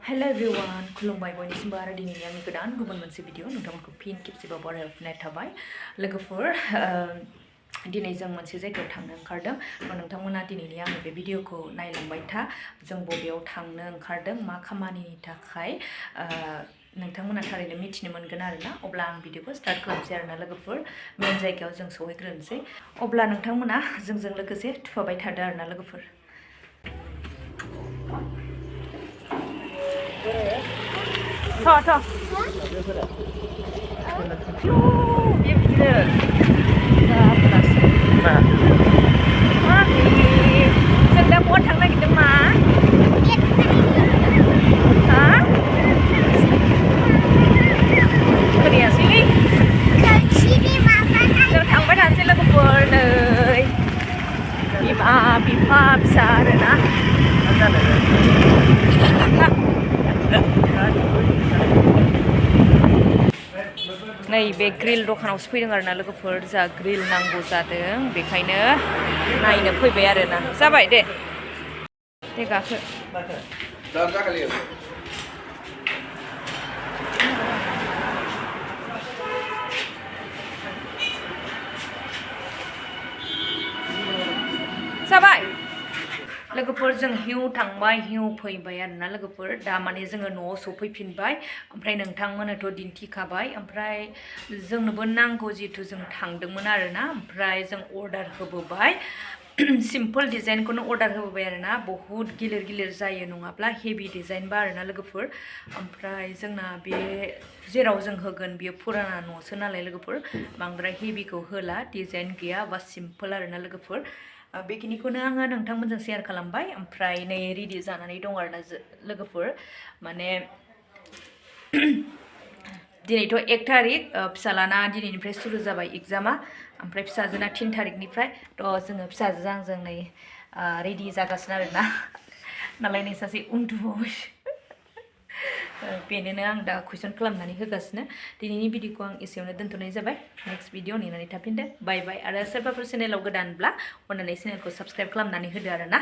Hello everyone, खुलुमबाय बयनिसिमबो आरो दिनैनि आंनि गोदान गुबुन मोनसे भिडिअ नोंथांमोनखौ फिन खेबसेबाव बरायहरफिननाय थाबाय लोगोफोर दिनै जों मोनसे जायगायाव थांनो ओंखारदों नोंथांमोना दिनैनि आंनि बे भिडिअखौ नायलांबाय था जों बबेयाव थांनो ओंखारदों मा खामानिनि थाखाय नोंथांमोना थारैनो मिथिनो मोनगोन आरोना अब्ला आं भिडिअखौ स्टार्ट खालामसै आरोना लोगोफोर मेन जायगायाव जों सहैग्रोनोसै अब्ला नोंथांमोना जोंजों लोगोसे थुफाबाय थादो आरोना लोगोफोर थ' बियो जों दा बहा थांनो नागिरदों मा खोनायासैलै जों थांबाय थानोसै लोगोफोर नै बिमा बिफा फिसा आरोना नै बे ग्रिल दखानावसो फैदों आरोना लोगोफोर जा ग्रिल नांगौ जादों बेखायनो नायनो फैबाय आरोना जाबाय दे गाखो जाबाय लोगोफोर जों हिउ थांबाय हिउ फैबाय आरोना लोगोफोर दा माने जोङो न'आव सफैफिनबाय ओमफ्राय नोंथांमोननोथ' दिन्थिखाबाय ओमफ्राय जोंनोबो नांगौ जिहेथु जों थांदोंमोन आरोना ओमफ्राय जों अर्डार होबोबाय सिम्पल डिजाइनखौनो अर्डार होबोबाय आरोना बहुद गिलिर गिलिर जायो नङाब्ला हेभि डिजाइनबा आरोना लोगोफोर ओमफ्राय जोंना बे जेराव जों होगोन बियो फुराना न'सो नालाय लोगोफोर बांद्राय हेभिखौ होला डिजाइन गैया बा सिम्पल आरोना लोगोफोर बेखिनिखौनो आङो नोंथांमोनजों शेयार खालामबाय ओमफ्राय नै रेडि जानानै दं आरोना लोगोफोर माने दिनैथ' 1 तारिख फिसालाना दिनैनिफ्राय सुरु जाबाय एग्जामा ओमफ्राय फिसाजोना 3 तारिखनिफ्राय जोङो फिसाजोजों आंजों नै रेडि जागासिनो आरोना नालाय नै सासे उन्दुबावबायसो बेनोनो आं दा कुइसन खालामनानै होगासिनो दिनैनि भिडिअखौ आं एसेयावनो दोनथ'नाय जाबाय नेक्स्ट भिडिअ नेनानै थाफिनदो बाय बाय आरो सोरबाफोर चेनेलाव गोदानब्ला अन्नानै चेनेलखौ साबस्क्राइब खालामनानै होदो आरोना